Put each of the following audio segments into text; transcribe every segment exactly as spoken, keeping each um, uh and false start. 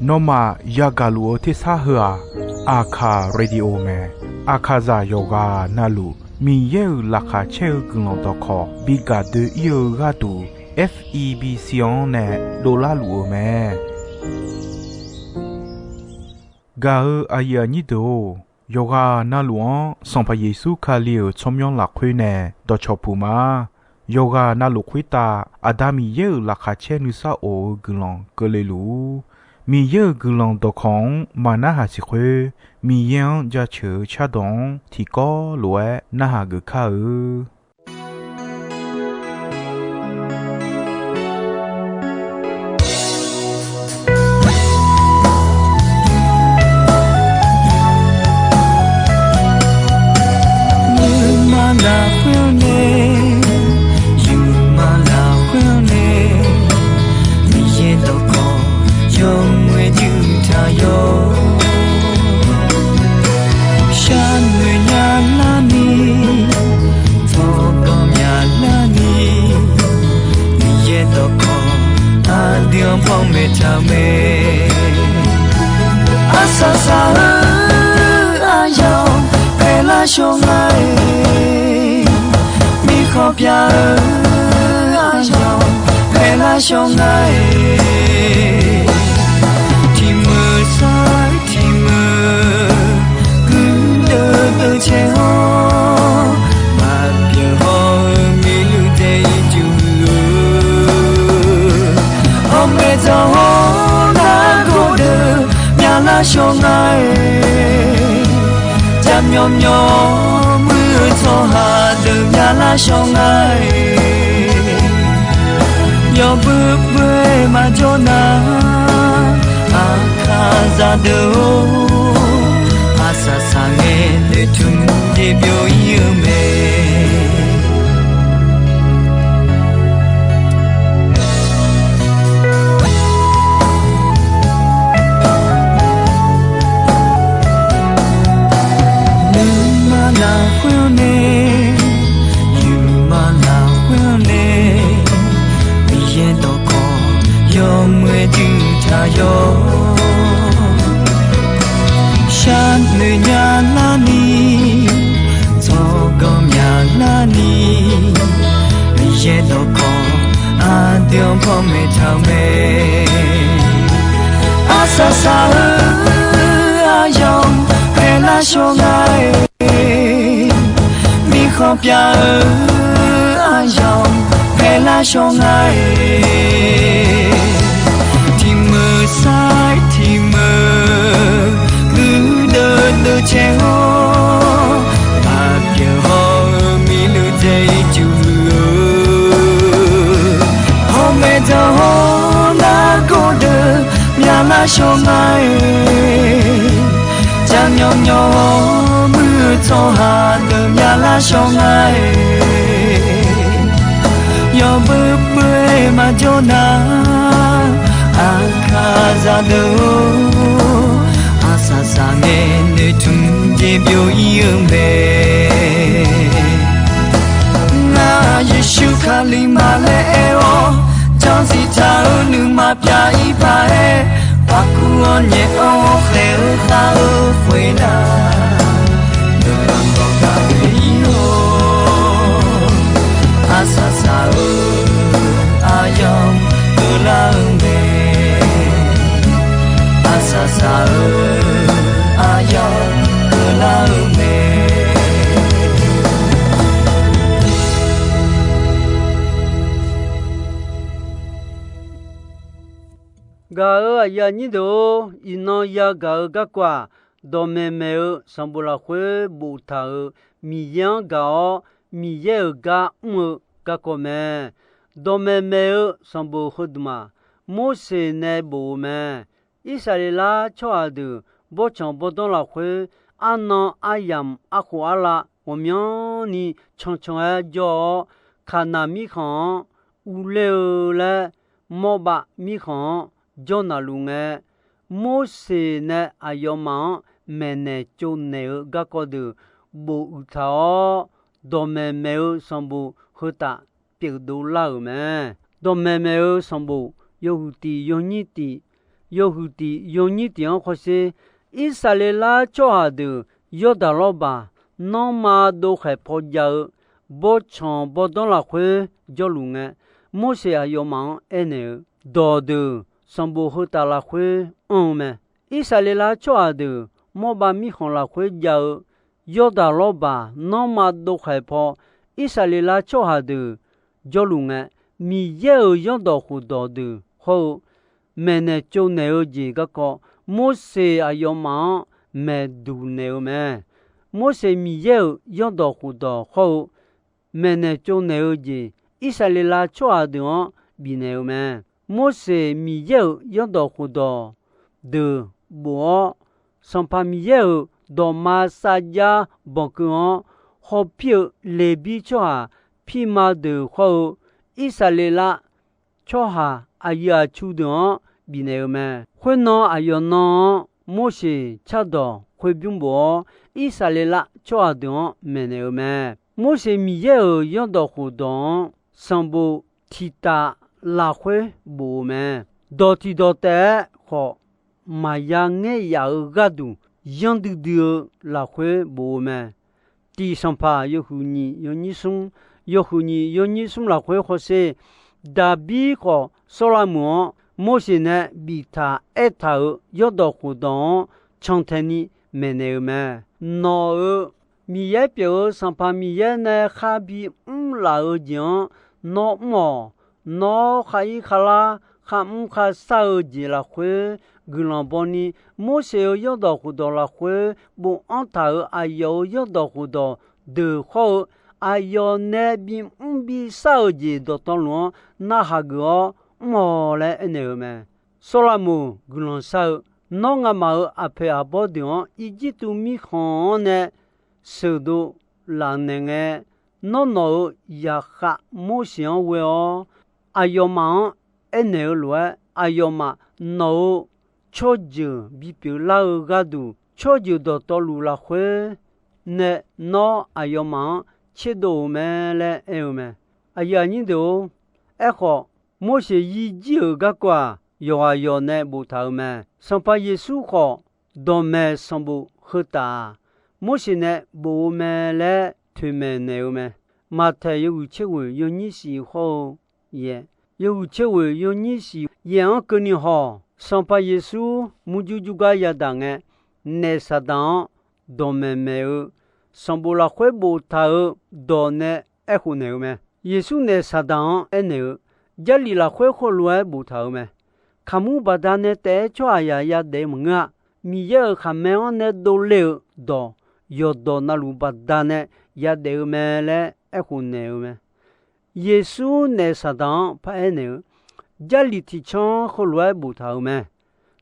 Nawmaf yagaq luf-eu tersar heu-aq, Aqkaq radio mae. Aqkaqzaq yawqghaq navluf Miqyaer-euq laqkhaq caer-eu guiqlanq dawqkawq bi gaq doe-ir-eu gharduq, F E B C-anr nae dovlar luf-eu mae. Gaq-eu aqyuif aqnyir deuq-or, yawqghaq navluf-anr Sanqpaq Yeqsur Kali-euq tsawrmyanr lafkhoer nae dawqcawq puq ma. Yawqghaq navluf khoertav Aqda Miqyaer-euq laqkhaq caer nuisar of-eu guiqlanq keuvle luf-ur. Miqyaer-euq guiqlanq dawqkawq-anr maqnarhaq siq khoer, Miqyaer-anr jaceuq-eu cardawq-anr tiqkawv lof-aer narhaq geuf kar-eu. Nuima lafkhoer-anr nae, yawqma lafkhoer-anr nae, Miqyaer dawqkawq yawmuiq-aer juiq taq yawr. Sharnoeq nya larni, tsawrganq myaq larni, Miqyaer dawqkawq aqdui-anr panmaeq taq-eu mae. Arsaq saq-eu aryamq paeqlar shawr nga-iq, mirkhanq pyav-eu aryamq paeqlar shawr nga-iq, tiqmeuq sar-eu tiqmeuq guirdeuv deuv caer-awr, maqbyaeq haw-eu miqluiv daef-ir juq-eu, hawmaeq dzaq-awr nargawr deuq myavlar shawr nga-iq, jaqmyawf myawf muir-eu tsawrhaq deuq myavlar shawr nga-iq, yawbui bui maqjawr nar, Aqkaqzaq deuq-or, arsaq saqngae noeqtmq jeq byov-ir-eu mae. Nuima lafkhoer-anr nae, yawqma lafkhoer-anr nae, Miqyaer dawqkawq yawmuiq-aer juiq taq yawr. Sharnoeq nya larni, tsawrganq myaq larni, Miqyaer dawqkawq aqdui-anr panmaeq taq-eu mae. Arsaq saq-eu aryamq paeqlar shawr nga-iq, mirkhanq pyav-eu aryamq paeqlar shawr nga-iq, tiqmeuq sar-ir tiqmeuq guirdeuv deuv caer-awr, maqbyaeq haw-eu miqluiv daef-ir juq-eu, hawmaeq dzaq-awr nargawr deuq myavlar shawr nga-iq, jaqmyawf myawf-awr muir-eu tsawrhaq deuq myavlar shawr nga-iq, yawbui bui maqjawr nar, Aqkaqzaq deuq-or, arsaq saqngae noeqtmq jeq byov-ir-eu mae. Ngar Yeqsur Kali ma laer aer-awr, janrziq taq-eu nuima pyav-ir paq-aer, paqkuv-awr nyaef-awr khaeq-eu khav-eu khoernar, nuima dawq gaq-ir-awr, arsaq saq-eu aryamq keuvlar-eu mae. Arsaq saq-eu aryamq keuvlar-eu mae. Gaq-eu aqyuif aqnyir deuq-or, iqnan yagaq-eu garkawv-aq, dawqmaeq maeq-eu sanqbof lafkhoer boftaq-euq Miqyaer-anr gaq-awr, Miqyaer-euq gar mr-eu garkawv mae. Dawqmaeq maeq-eu sanqbof heudmq-aq, Morseq nae bof-eu mae. Irsaqleqlav tsawrhaq deuq bawrtsanq bawrdanr lafkhoer, arnan aryamq arkhof arlav ghawqmyanrni cancan-aer jawr-awr, Kaqnaq mirkhanq-anr urler-eu laer, Mawrbav mirkhanq-anr jawr naqluf ngae, Morseq nae aqyawfmaf-anr maeqnaeq tsovnaeq-eu garkawv deuq bofuiq taq-awr, dawqmaeq maeq-eu sanqbof heu taf pyeufdov lar-euq mae. Dawqmaeq maeq-eu sanqbof yawhuiq tiq yawnyir tiq, yawhuiq tiq yawnyir tiq-anr hawsher, Irsaqleqlav tsawrhaq deuq Yawrdaq lawrbaq nanrma dovkhaeq paw jav-eu bawrtsanq bawrdanr lafkhoer jawrluf ngae, Morseq aqyawfmaf-anr aernaeq-eu dawqdeuq sanqbof heu taf lafkhoer anr-eu mae. Irsaqleqlav tsawrhaq deuq Mawrbav mirkhanq lafkhoer jav-eu Yawrdaq lawrbaq nanrma dovkhaeq paw, Irsaqleqlav tsawrhaq deuq jawrluf ngae, Miqyaer-euq zanrdawq khofdawq deuq hawr-eu maeqnaeq tsovnaeq-eu jeq garkawv, Morseq aqyawfmaf-anr maeqduq naeq-eu mae. Morseq Miqyaer-euq zanrdawq khofdawq hawr-eu maeqnaeq tsovnaeq-eu jeq, Irsaqleqlav tsawrhaq deuq-anr bifnaeq-eu mae. Morseq Miqyaer-euq zanrdawq khofdawq deuq bof-awr, Sanqpaq Miqyaer-euq dawqma sarjax banqkeuv-anr hawpir-eu Leqbir tsawrhaq pirma deuq hawr-eu Irsaqleqlav tsawrhaq aqyuif aqtsu deuq-anr bifnaeq-eu mae. Khoernan aqyawf nan-anr Morseq cardawq khoerbymr bof-awr, Irsaqleqlav tsawrhaq deuq-anr maeqnaeq-eu mae. Morseq Miqyaer-euq zanrdawq khofdawq-anr sanqbof tiq taf lafkhoer bof-eu mae. Dawq tiq dawq taef-aer khawf, maqya ngaer yaf-eu gharduq yanr duidui-eu lafkhoer bof-eu mae. Tiq Sanqpaq yawhuiq nyiq yawnyir smr, yawhuiq nyiq yawnyir smr lafkhoer hawsher, Daqbir khawf Sawrlaqmoq-anr Morseq nae biftaq aertaq-euq zanrdawq khofdawq-anr cantae ni maeqnaeq-eu mae. Nawq-euq Miqyaer pyeuf-eu Sanqpaq Miqyaer nae khar bimr laf-eu jeq-anr nawr mr-awq. Nawr khar ir kharlar, kharmr kharshar-eu jeq lafkhoer guiqlanq bawni, Morseq-euq zanrdawq khofdawq lafkhoer bofanr taq-euq aqyawf-euq zanrdawq khofdawq deuq hawr-eu, aqyawf nae bimr bishar-eu jeq dawqtawvluf-anr narhaq geuf-awr mr-awq laer aernaeq-eu mae. Sawrlaqmoq guiqlanq shar-eu, Nawr ngamaf-euq aqpoeq aqbawr deuq-anr Irjirtuv mirkhanq-anr nae sheuqdov laf naeq ngae, nawr nawq-euq zaqkhav Morseq-anr ghoe-awr, aqyawfmaf-anr aernaeq-eu lof-aer, aqyawfmaf nawq-euq tsawrjeuq bipyeuf lar-eu gharduq, tsawrjeuq dawqtawvluf lafkhoer nae nawr aqyawfmaf-anr tserdov-euq mae laer aer-eu mae. Aqyuif aqnyir deuq-or, aerkhawf, Morseq yirjir-euq garkawv-aq, yawqghaq yawq nae boftaq-euq mae. Sanqpaq Yeqsur khawf, dawqmaeq sanqbof heu taf-aq, Morseq nae bof-eu mae laer toeqmaeq naeq-eu mae. Maqtaeq yawhuiq tser ghoeq yawnyir shif hawr-eu yaeq, yawhuiq tser ghoeq yawnyir shif yaeq-anr keuvni haw-awq. Sanqpaq Yeqsur murjur jur gar yadaq ngae, naef Saqdaq-anr dawqmaeq maeq-eu sanqbof lafkhoer boftaq-euq dawq nae aerkhof naeq-eu mae. Yeqsur naef Saqdaq-anr aernaeq-eu, Jarlif lafkhoer heulof-aer boftaq-euq mae. Kaqmur baqdanae taef-aer tsawrhaqzaq yadaef-eu maqngeur-a. Miqyaer-euq khaqmae-anr nae dovle-euq dawq, yawqdawq navluf baqdanae yadaef-eu mae laer aerkhof naeq-eu mae. Yeqsur naef Saqdaq-anr paraer naeq-eu, Jarlif tiqcanr heulof-aer boftaq-euq mae.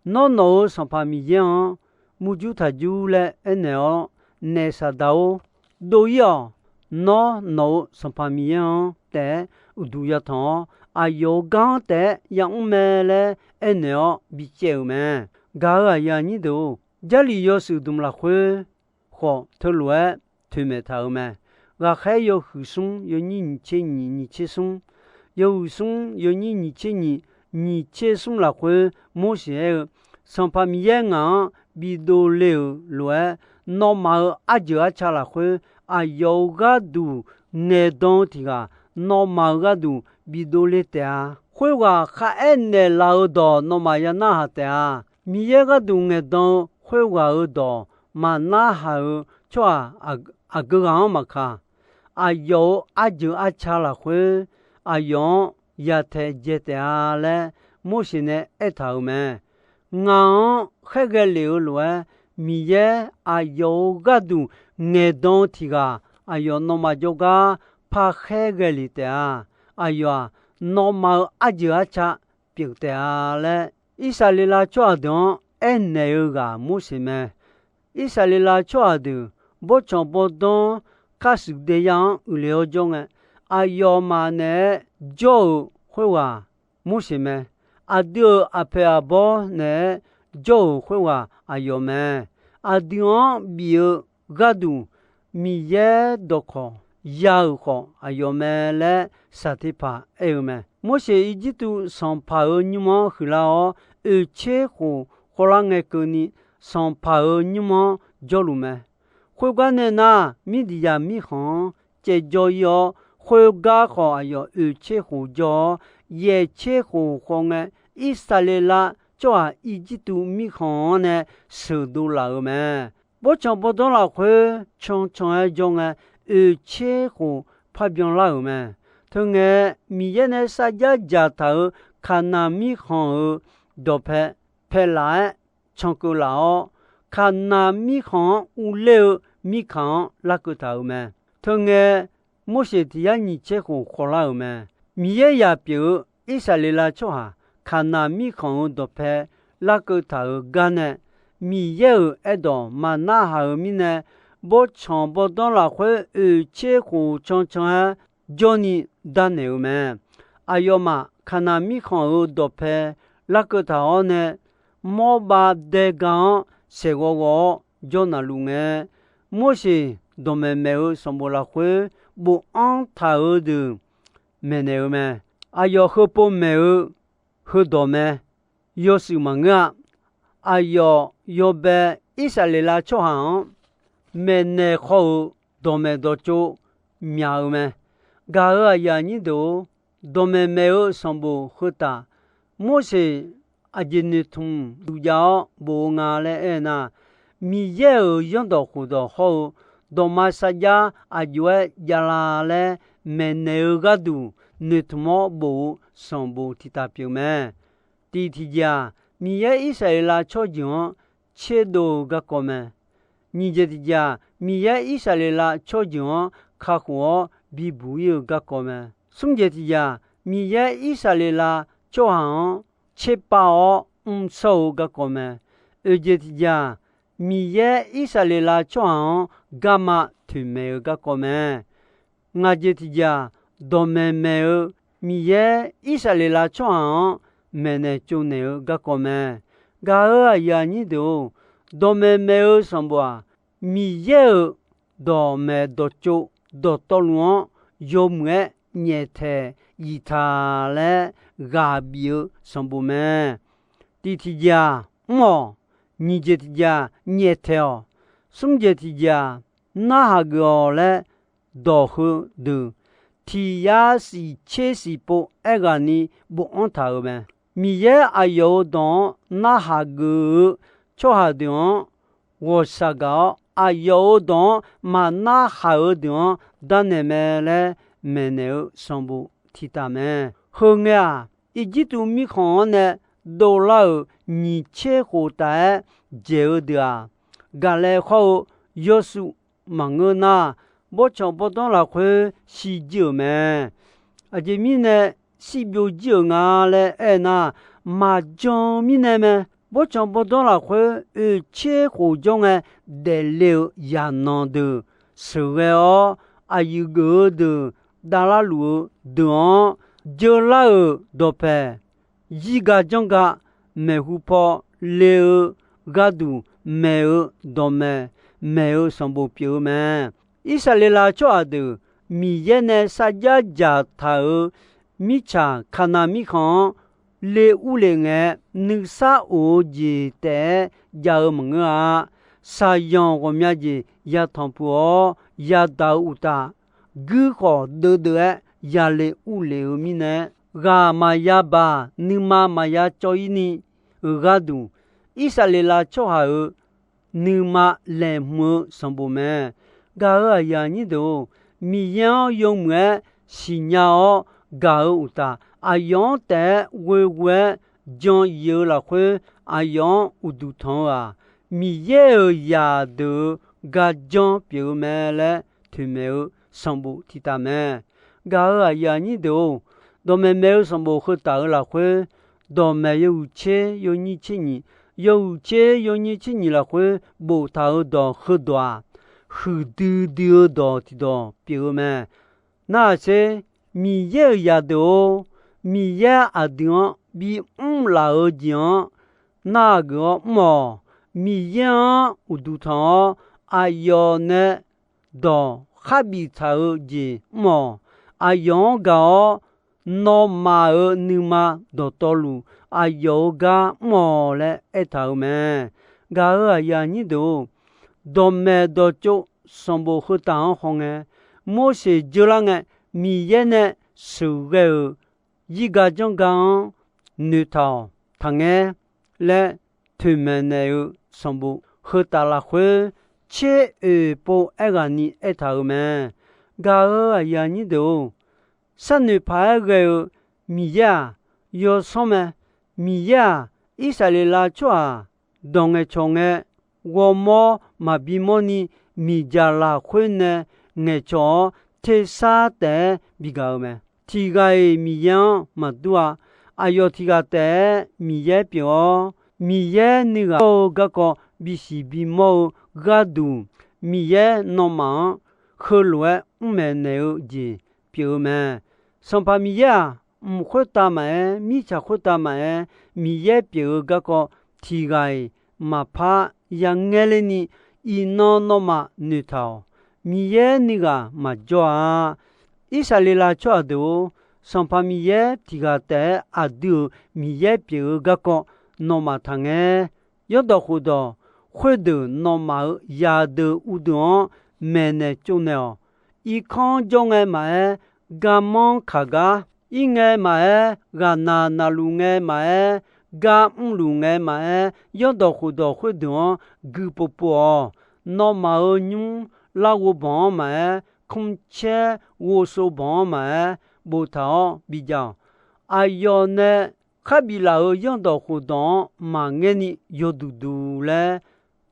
Nawr nawq-euq Sanqpaq Miqyaer-anr murjur taqjur laer aernaeq-awr, naef Saqdaq-or, dov-ir-awq. Nawr nawq-euq Sanqpaq Miqyaer-anr taef-aer uqduq yatanq-awr, aqyawf-euq gar-anr taef-aer yamr mae laer aernaeq-awr bicaev-euq mae. Gaq-euq aqyuif aqnyir deuq-or, Jarlif yawshuif dmq lafkhoer khawf teulof-aer toeqmaeq taq-euq mae. Ghaqkhaer yawhuiq smr yawnyir nyiq tser nyiq nyiq tser smr, yawhuiq smr yawnyir nyiq tser nyiq nyiq tser smr lafkhoer Morseq aer-eu, Sanqpaq Miqyaer ngaq-anr bidov le-euq lof-aer, nawmaf-euq arjeuq arca lafkhoer aqyawf-euq gharduq ngaeqdan-eu tiq ghaq, nawmaf-euq gharduq bidov le taef-a. Khoerghaq kharaer naeqlaf-eu dawq nawmaf ya narhaq taef-a. Miqyaer gharduq ngaeqdan-eu khoerghaq-euq dawq maqnarhaq-euq tsawrhaq aq-, aqgeu ghaq-anr maqkaq, aqyawf-euq arjeuq arca lafkhoer aqyawf-anr yataeq dzae taef-a laer Morseq nae aertaq-euq mae. Ngaq-anr khaerghae lef-eu lof-aer, Miqyaer aqyawf-euq gharduq ngaeqdan-eu tiq ghaq aqyawf nawmaf jawrgar parkhaer ghae lef taef-a. Aqyawf-aq, nawmaf-euq arjeuq arca pyeuf taef-a laer, Irsaqleqlav tsawrhaq deuq-anr aernaeq-eu ghaq Morseq mae. Irsaqleqlav tsawrhaq deuq bawrtsanq bawrdanr kharshuif daeyar-anr uiqle-awr jawr ngae, aqyawfmaf naeq-aer jawr-euq khoerghaq Morseq mae. Aqdui-euq aqpoeq aqbawr naeq-aer jawr-euq khoerghaq aqyawf mae. Aqdui-anr bif-eu gharduq Miqyaer dawqkawq ya-euq khawf aqyawf mae laer saqteqpaq aer-eu mae. Morseq Irjirtuv sanqpaq-euq nymr-anr huiqlar-awr, oeqtser khof khawvlar ngae keuvni, sanqpaq-euq nymr-anr jawrluf mae. Khoergar nae nar, Mirdiqyaq mirkhanq-anr caevjawr ir-awr, khoergar khawf aqyawf oeqtser khof jawr-awr, yaeqtser khof khawv ngae, Irsaqleqlav tsawrhaq Irjirtuv mirkhanq-anr nae sheuqdov laf-euq mae. Bawrtsanq bawrdanr lafkhoer cancan-aer jawr ngae, oeqtser khof parbyan lar-euq mae. Teungae, Miqyaer nae sarjax dzaqtaq-euq Kaqnaq mirkhanq-euq dawqpae paelaf-aer cankeuv laf-awr, Kaqnaq mirkhanq-anr urler-eu mirkaq-anr larkeuv taq-euq mae. Teungae, Morseq tiq yar nyiq tser khof khawvlar-euq mae. Miqyaer yaq pyeuf-eu Irsaqleqlav tsawrhaq Kaqnaq mirkhanq-euq dawqpae larkeuv taq-euq gar nae, Miqyaer-euq aerdawq maqnarhaq-euq mirnae, bawrtsanq bawrdanr lafkhoer oeqtser khof cancan-aer jawrni darnaeq-eu mae. Aqyawfmaf Kaqnaq mirkhanq-euq dawqpae larkeuv taq-awr nae, Mawrbav daega-anr saeqghawv ghawv-awr jawr naqluf ngae, Morseq dawqmaeq maeq-eu sanqbof lafkhoer bofanr taq-eu deuq maeqnaeq-eu mae. Aqyawf heupov maeq-eu heudawq mae. Yawshuif maqngeur-a. Aqyawf yawbae Irsaqleqlav tsawrhaq-anr maeqnaeq khawr-eu dawqmaeq dawqtsov myaq-eu mae. Gaq-euq aqyuif aqnyir deuq-or, dawqmaeq maeq-eu sanqbof heu taf, Morseq aqjeq noeqtmq duq jav-awr bof-eu nga laer aernar, Miqyaer-euq zanrdawq khofdawq hawr-eu dawqma sarjax aqjox-aer javlar laer maeqnaeq-eu gharduq noeqtmq-awr bof-eu sanqbof tiqtaf pyeuf mae. Tiq tiqjeq-aq, Miqyaer Irsaqleqlav tsawrjeuq-anr tserdov-eu garkawv mae. Nyiq jeq tiqjeq-aq, Miqyaer Irsaqleqlav tsawrjeuq-anr kakhof-awr bibuq ir-eu garkawv mae. Smr jeq tiqjeq-aq, Miqyaer Irsaqleqlav tsawrhaq-anr tserpav-awr mrshawr-eu garkawv mae. Oeq jeq tiqjeq-aq, Miqyaer Irsaqleqlav tsawrhaq-anr garma toeqmaeq-eu garkawv mae. Ngaq jeq tiqjeq-aq, dawqmaeq maeq-eu Miqyaer Irsaqleqlav tsawrhaq-anr maeqnaeq tsovnaeq-eu garkawv mae. Gaq-euq aqyuif aqnyir deuq-or, dawqmaeq maeq-eu sanqbof-aq, Miqyaer-euq dawqmaeq dawqtsov dawqtawvluf-anr yawmuiq-aer nyaeftaeq yiqtaq laer ghaq bif-eu sanqbof mae. Tiq tiqjeq-aq, mr-awq. Nyiq jeq tiqjeq-aq, nyaeftaeq-awq. Smr jeq tiqjeq-aq, narhaq geuf-awq laer dawq heudeuq tiq yar siq tser siq pov aerghaqni bofanr taq-euq mae. Miqyaer aqyawf-euq dawq-anr narhaq geuf-eu tsawrhaq deuq-anr ghawqshaq gaq-awr, aqyawf-euq dawq-anr maqnarhaq-eu deuq-anr darnaeq mae laer maeqnaeq-eu sanqbof tiqtaf mae. Heu ngae-aq, Irjirtuv mirkhanq-anr nae dovlar-euq nyiq tser khof taf-aer dzaeq-eu deuq-aq, gaqlae khawr-eu yawshuif maqngeur nar, bawrtsanq bawrdanr lafkhoer shirjir-euq mae. Aqjeq mirnae shirbyov jir-euq nga laer aernar, maqjan mirnae mae. Bawrtsanq bawrdanr lafkhoer oeqtser khof jawr ngae daefle-eu yaqnan deuq sheuqghae-awr, aqyuif geuf-eu deuq davlar luf-eu deuq-anr jeurlar-euq dawqpaeq zirga janrga maeqhu paw le-eu gharduq maeq-eu dawqmaeq maeq-eu sanqbof pyeuf-eu mae. Irsaqleqlav tsawrhaq deuq Miqyaer nae sarjax dzaqtaq-euq mirtsaq Kaqnaq mirkhanq-anr le urlef ngae, nuisar of-eu jeq taef-aer jav-eu maqngeur-a. Shaqzanq ghawqmya jeq yatanq puq-awr yadaq-eu uqtaf, guir khawf deuvdeuv-aer yale urlef-eu mirnae, ghaq maqya baq nuima maqya cawv ir ni-euq gharduq, Irsaqleqlav tsawrhaq-euq nuima laeqhmq-eu sanqbof mae. Gaq-euq aqyuif aqnyir deuq-or, Miqyaer-anr yawmuiq-aer siqnya-awr gaq-eu uqtaf, aqyawf-anr taef-aer ghoeghoe-aer jan yif-eu lafkhoer, aqyawf-anr uqduq tanq-eu-aq, Miqyaer-euq zaqdeuq-euq garjanr pyeuf-eu mae laer toeqmaeq-eu sanqbof tiqtaf mae. Gaq-euq aqyuif aqnyir deuq-or, dawqmaeq maeq-eu sanqbof heu taf-eu lafkhoer, dawqmaeq yawhuiq tser yawnyir tser nyiq, yawhuiq tser yawnyir tser nyiq lafkhoer boftaq-eu dawq heudawq-aq, huiqdui dui-eu dawq tiqdawq pyeuf-eu mae. Narhaq sher, Miqyaer-euq zaqdeuq-or, Miqyaer aqdui-anr bimr laf-eu jeq-anr narhaq geuf-awr mr-awq. Miqyaer-anr uqduq tanq-awr, aqyawf nae dawq kharbif taq-eu jeq mr-awq. Aqyawf-anr gaq-awr, nawmaf-euq nuima dawqtawvluf aqyawf-euq gar mr-awq laer aertaq-euq mae. Gaq-euq aqyuif aqnyir deuq-or, dawqmaeq dawqtsov sanqbof heu taf-anr hawngae, Morseq dzeurlar ngae, Miqyaer nae sheuqghae-euq zirga janrga-anr noeqtaq-awq. Taqngaer laer toeqmaeq naeq-eu sanqbof heu taf lafkhoer tser oeq pov aerghaqni aertaq-euq mae. Gaq-euq aqyuif aqnyir deuq-or, sharnoeq paq-aer ghae-eu Miqyaer-aq, yawsanr mae. Miqyaer-aq, Irsaqleqlav tsawrhaq dawq ngaeqcawq ngae, ghawrmawr maqbi mawrni miqdzaq lafkhoer nae ngaeqcawq-awr, tersar taef-aer bigaq-eu mae. Tiq ghaq-iq Miqyaer-anr maqdur-a. Aqyawf tiq ghaq taef-aer Miqyaer pyeuf-awr, Miqyaer nuighaq-eu garkawv bisiq bimawr-eu gharduq, Miqyaer nawmaf-anr heulof-aer mr maeqnaeq-eu jeq pyeuf-eu mae. Sanqpaq Miqyaer-aq, mq khoertav maqaer, mirtsaq khoertav maqaer, Miqyaer pyeuf-eu garkawv tiq ghaq-iq maqpar yangaer lerni, iqnan nawmaf noeqtaq-awq. Miqyaer nuighaq maqjawr-a. Irsaqleqlav tsawrhaq deuq-or, Sanqpaq Miqyaer tiq ghaq taef-aer aqdui-euq Miqyaer pyeuf-eu garkawv nawmaf taqngaer. Yawrdawq khofdawq khoerdeuq nawmaf-euq zaqdeuq uvdeuq-anr maeqnaeq tsovnaeq-awq. Irkanr jawr ngae maqaer, garmanr kaq gar, ir ngae maqaer, ghaqnaq naqluf ngae maqaer, gar mrluf ngae maqaer, yawrdawq khofdawq khoerdeuq-anr gui povpov-awq. Nawmaf-euq nymr larghov banq-anr maqaer, kmrcaer ghovsov banq-anr maqaer, boftaq-awr bijav-awq. Aqyawf nae kharbif laf-euq yawrdawq khofdawq-anr maqngaerni yawduq duq laer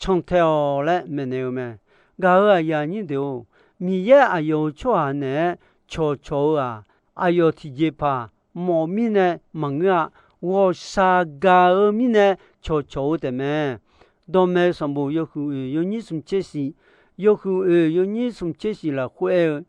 cantae-awq laer maeqnaeq-eu mae. Gaq-euq aqyuif aqnyir deuq-or, Miqyaer aqyawf-euq tsawrhaq naeq-aer cawqcawq-eu-aq, aqyawf tiqjeqpaq mawf mirnae maqngeur-a. Ghawqshaq gaq-eu mirnae cawqcawq-eu taefmae. Dawqmaeq sanqbof yawhuiq oeq yawnyir smq tser shiq, yawhuiq oeq yawnyir smq tser shiq lafkhoer aer-eu,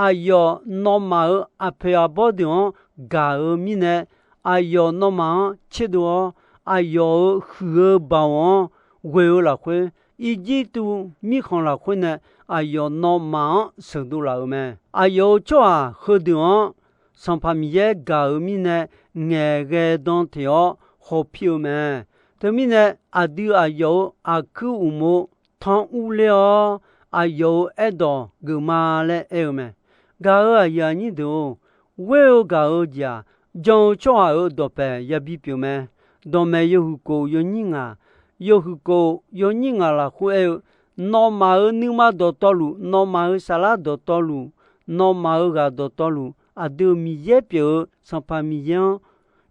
aqyawf nawmaf-euq aqpoeq aqbawr deuq-anr gaq-eu mirnae, aqyawf nawmaf-anr tserdov-awr, aqyawf-euq huiq-eu baoq-anr ghoe-eu lafkhoer, Irjirtuv mirkhanq lafkhoer nae aqyawf nawmaf-anr sheuqdov laf-euq mae. Aqyawf-euq tsawrhaq heudeuq-anr Sanqpaq Miqyaer gaq-euq mirnae ngaeqghae dan teq-awr hawpir-eu mae. Teumirnae, aqdui aqyawf-euq aqkuir uqmov tanr urler-awr, aqyawf-euq aerdawq geufma laer aer-eu mae. Gaq-euq aqyuif aqnyir deuq-or, ghoer-eu gaq-eu jeq-aq, jan-eu tsawrhaq-euq dawqpaeq yabi pyeuf mae. Dawqmaeq yawhuiq kof yawnyir ngaq, yawhuiq kof yawnyir ngaq lafkhoer aer-eu, nawmaf-euq nuima dawqtawvluf, nawmaf-euq saflar dawqtawvluf, nawmaf-euq ghaq dawqtawvluf, aqdui-euq Miqyaer pyeuf-eu Sanqpaq Miqyaer-anr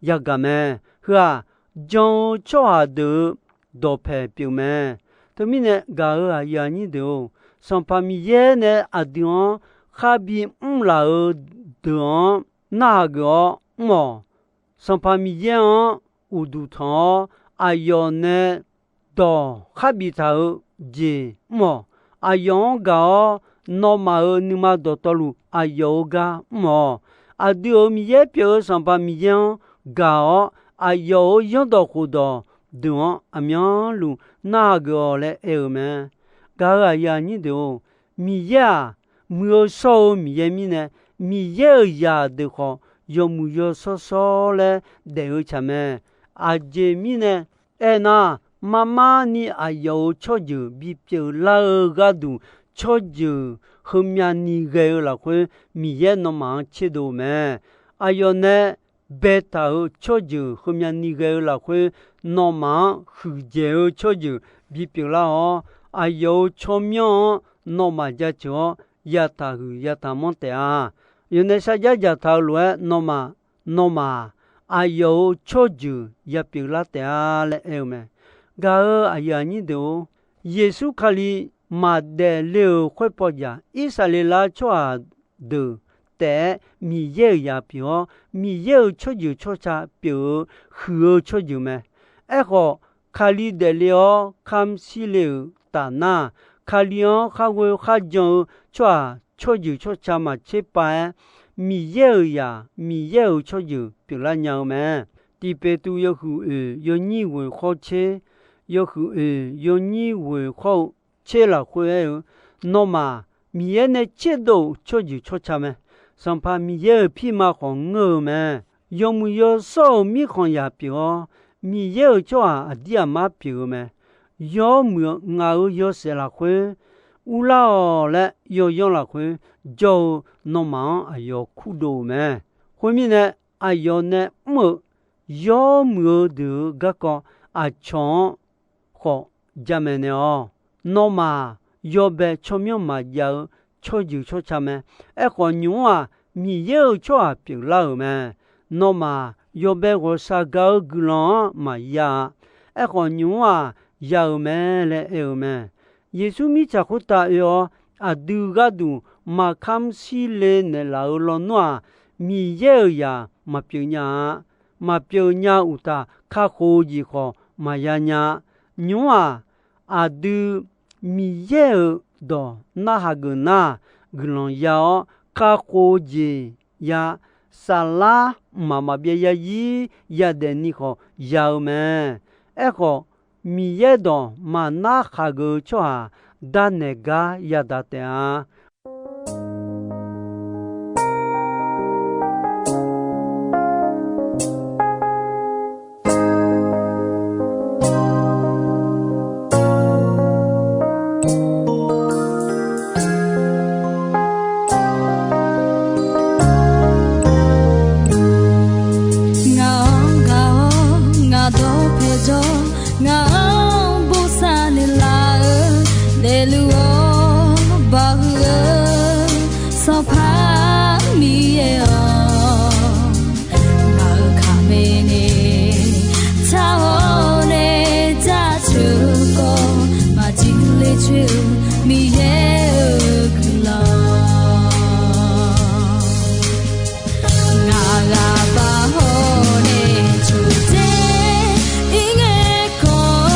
yagaq mae. Heu-aq, jan-eu tsawrhaq deuq-euq dawqpaeq pyeuf mae. Teumirnae gaq-euq aqyuif aqnyir deuq-or, Sanqpaq Miqyaer nae aqdui-anr kharbi mrlaf-eu deuq-anr narhaq geuf-awr mr-awq. Sanqpaq Miqyaer-anr uqduq tanq-awr, aqyawf nae dawq kharbif taq-eu jeq mr-awq. Aqyawf-anr gaq-awr, nawmaf-euq nuima dawqtawvluf aqyawf-euq gar mr-awq. Aqdui-euq Miqyaer pyeuf-eu Sanqpaq Miqyaer-anr gaq-awr, aqyawf-euq zanrdawq khofdawq deuq-anr aqmyanluf narhaq geuf-awq laer aer-eu mae. Gaq-euq aqyuif aqnyir deuq-or, Miqyaer-aq, muiq-eu shawr-eu Miqyaer mirnae, Miqyaer-euq zaqdeuq khawf yawmuiq yawshawr shawr laer daef-eu tsaq mae. Aqjeq mirnae aernar, marmar ni aqyawf-euq tsawrjeuq bipyeuf lar-eu gharduq, tsawrjeuq heumyav ni ghae-eu lafkhoer Miqyaer nawmaf-anr tserdov-eu mae. Aqyawf nae baetaq-euq tsawrjeuq heumyav ni ghae-eu lafkhoer, nawmaf-anr huiqdzaeq-eu tsawrjeuq bipyeuf lar-awr, aqyawf-euq tsawrmyanr-anr nawmaf jaceuq-awr yataq huiq yataq manr taef-a. Aqyawf nae sharjar dzaqtaq-eu lof-aer nawmaf, nawmaf-aq, aqyawf-euq tsawrjeuq yapyeuf lar taef-a laer aer-eu mae. Gaq-euq aqyuif aqnyir deuq-or, Yeqsur Kali maqdaef le-euq khoerpaw jaq, Irsaqleqlav tsawrhaq deuq taef-aer Miqyaer-euq zaq pyeuf-awr, Miqyaer-euq tsawrjeuq tsawrca pyeuf-eu huiq-eu tsawrjeuq mae. Aerkhawf, Kali daefle-awr kamr shir le-euq tafnar, Kali-anr kharghoe kharjan-eu tsawrhaq tsawrjeuq tsawrca maqtser pav-aer, Miqyaer-euq zaq, Miqyaer-euq tsawrjeuq pyeuflar nya-eu mae. Tiq Peqtuv yawhuiq oeq yawnyir ghoeq khawr tser, yawhuiq oeq yawnyir ghoeq khawr-eu tser lafkhoer aer-eu, nawmaf Miqyaer nae tserdov-euq tsawrjeuq tsawrca mae. Sanqpaq Miqyaer-euq pirma khawf ngeur-eu mae. Yawmuiq yawshawr-euq mirkhanqzaq pyeuf-awr, Miqyaer-euq tsawrhaq aqdir aqmar pyeuf-eu mae. Yawmuiq-eu ngaq-euq yawshaef lafkhoer, urlar-awq laer yawyanr lafkhoer jawr-eu nawmaf-anr aqyawf kurdov-euq mae. Khoermirnae, aqyawf nae mr-euq yawmuiq-eu deuq-euq garkawv aqcawq-anr khawf jamaeq naeq-awq. Nawmaf-aq, yawbae tsawrmyanr maqjav-eu tsawrjeuq tsawrca mae. Aerkhawf, nymq-mr-aq, Miqyaer-euq tsawrhaq pyeuflar-euq mae. Nawmaf, yawbae ghawqshaq gaq-eu guiqlanq-anr maqya-a. Aerkhawf, nymq-mr-aq, ya-euq mae laer aer-eu mae. Yeqsur mirtsaq khoertav oe-awr, aqdui gharduq maqkamr shir le naeqlaf-euq lawnmr-aq, Miqyaer-euq zaq maqpyeuf nya-a. Maqpyeuf nya uqtaf, kakhof-eu jeq khawf maqya nya-a. Nymq-mr-aq, aqdui Miqyaer-euq dawq narhaq geuf nar, guiqlanq ya-awr, kakhof-eu jeq ya, saflar mqmaq maqbyav yarzir yadaef ni khawf ya-eu mae. Aerkhawf, Miqyaer dawq maqnar khaqgeuf-eu tsawrhaq darnaeq gar yadaq taef-a. Ngaq-anr gaq-awr ngaq dawqpae jawr, ngaq-anr bosav naeqlaf-eu daefluf-awr bawhuiq-eu Sanqpaq Miqyaer-awq. Ngaq-euq kaqmae nae taq-awr nae jaceuq-eu khawf, maqjir le coer-eu Miqyaer-euq guiqlanq. Ngaq ghaq baq hawr nae coqdzae ir ngae khawf,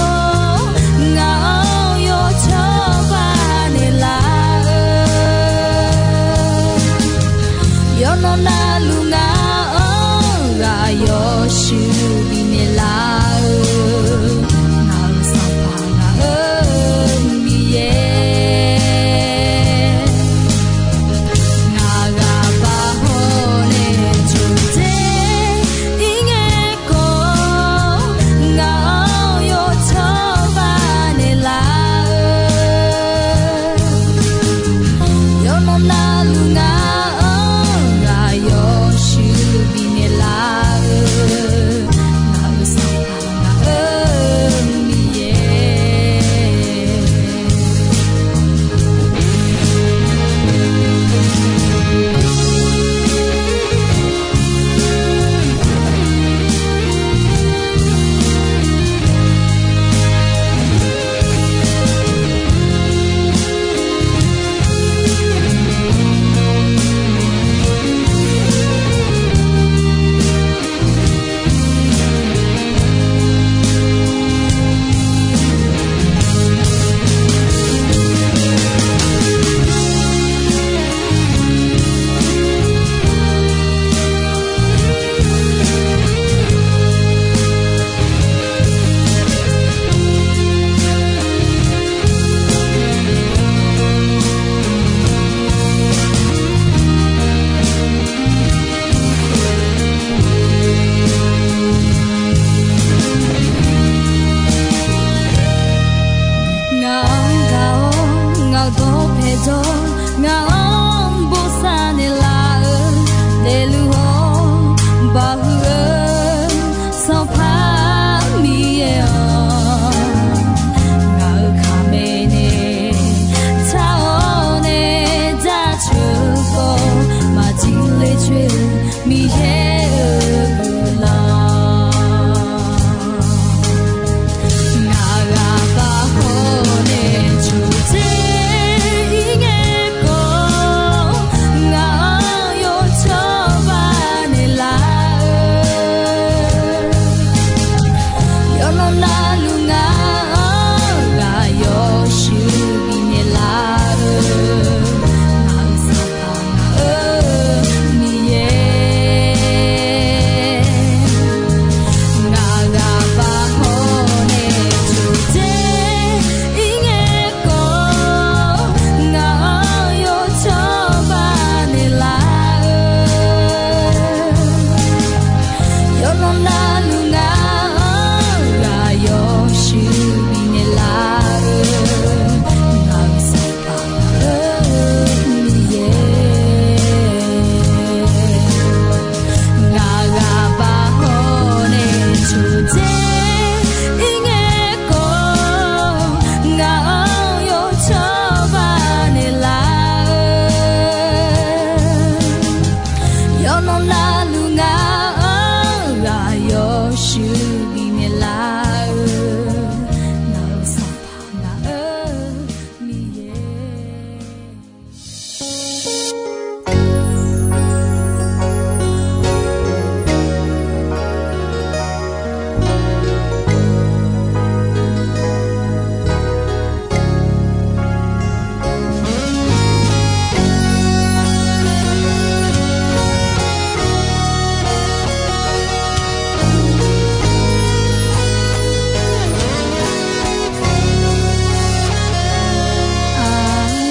Toqdzer ir ngae khawf, ngaq-anr yawcawba naeqlaf-eu, yawqnan lavluf ngaq-anr ghaq yawshuif bifnaeq laf-eu, ngaq-euq Sanqpaq ngaq-euq Miqyaer.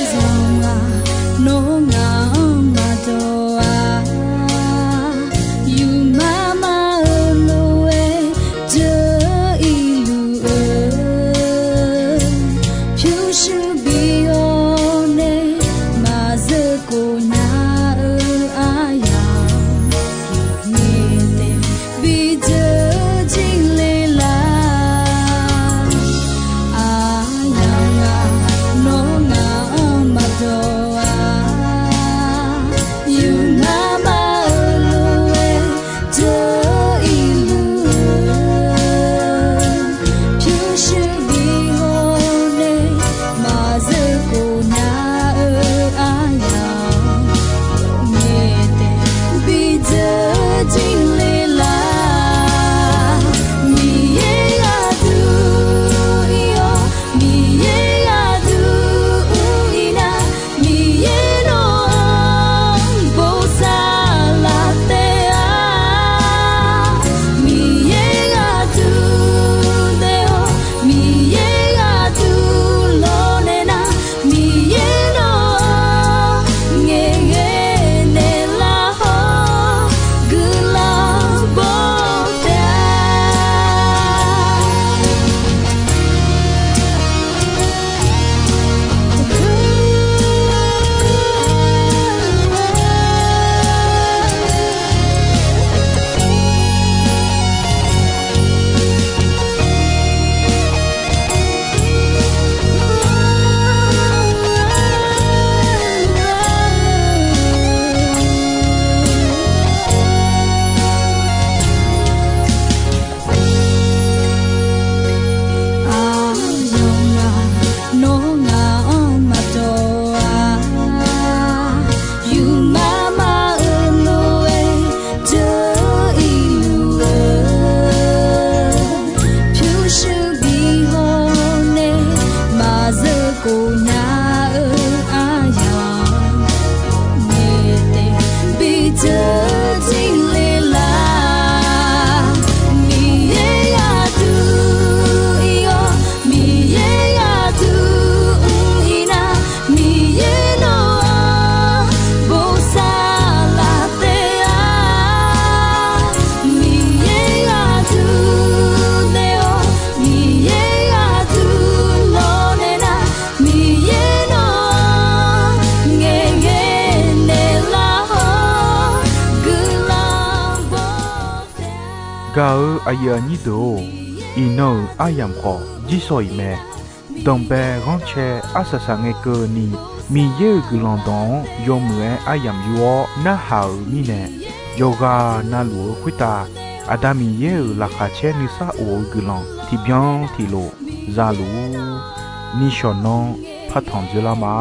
Aqyawf-aq, nawr ngaq-anr maqdawq-a. Yufmar mar-eu lof-aer deuq-ir luf-eu, pyurshuir bi hawr nae maqzeur khof nya-eu aryamq, ngaeq taef bi deuq jir le laf. Aqyawf-aq, nawr ngaq-anr maqdawq-a. Yufmar mar-eu lof-aer deuq-ir luf-eu, pyurshuir bi hawr nae maqzeur khof nya-eu aryamq, ngaeq taef bi deuq jir le laf. Miqyaer ghaq duq ir-awr, Miqyaer ghaq duq mr ir nar, Miqyaer nawq-anr bosav laf taef-a. Miqyaer ghaq duq daef-awr, Miqyaer ghaq duq lawnaeq nar, Miqyaer nawq-anr ngaeqghae naeqlaf hawr guiqlanq baw taef-a. Aqyawf-aq, nawr ngaq-anr maqdawq-a. Yufmar mar-eu lof-aer deuq-ir luf-eu, pyurshuir bi hawr nae maqzeur khof nya-eu aryamq, ngaeq taef bi deuq jir le laf. Miqyaer ghaq duq ir-awr, Miqyaer ghaq duq mr ir nar, Miqyaer nawq-anr bosav laf taef-a. Miqyaer ghaq duq daef-awr, Miqyaer ghaq duq lawnaeq nar, Miqyaer nawq-anr ngaeqghae naeqlaf hawr guiqlanq baw taef-a. Gaq-eu aqyuif aqnyir deuq-or, iqnan-euq aryamq khawf jirsawq iq mae. Danqbae ghanrcae arsaq saq ngae keuvni, Miqyaer-euq guiqlanq dawq-anr yawmuiq-aer aryamq yur-awr narhaq-euq mirnae, yawqghaq navluf-eu khoertav Aqda Miqyaer-euq laqkhaq caer nuisar of-eu guiqlanq tiqbyan tiqlof za luf-ur. Nishawq nanr partanq dzoerlar ma.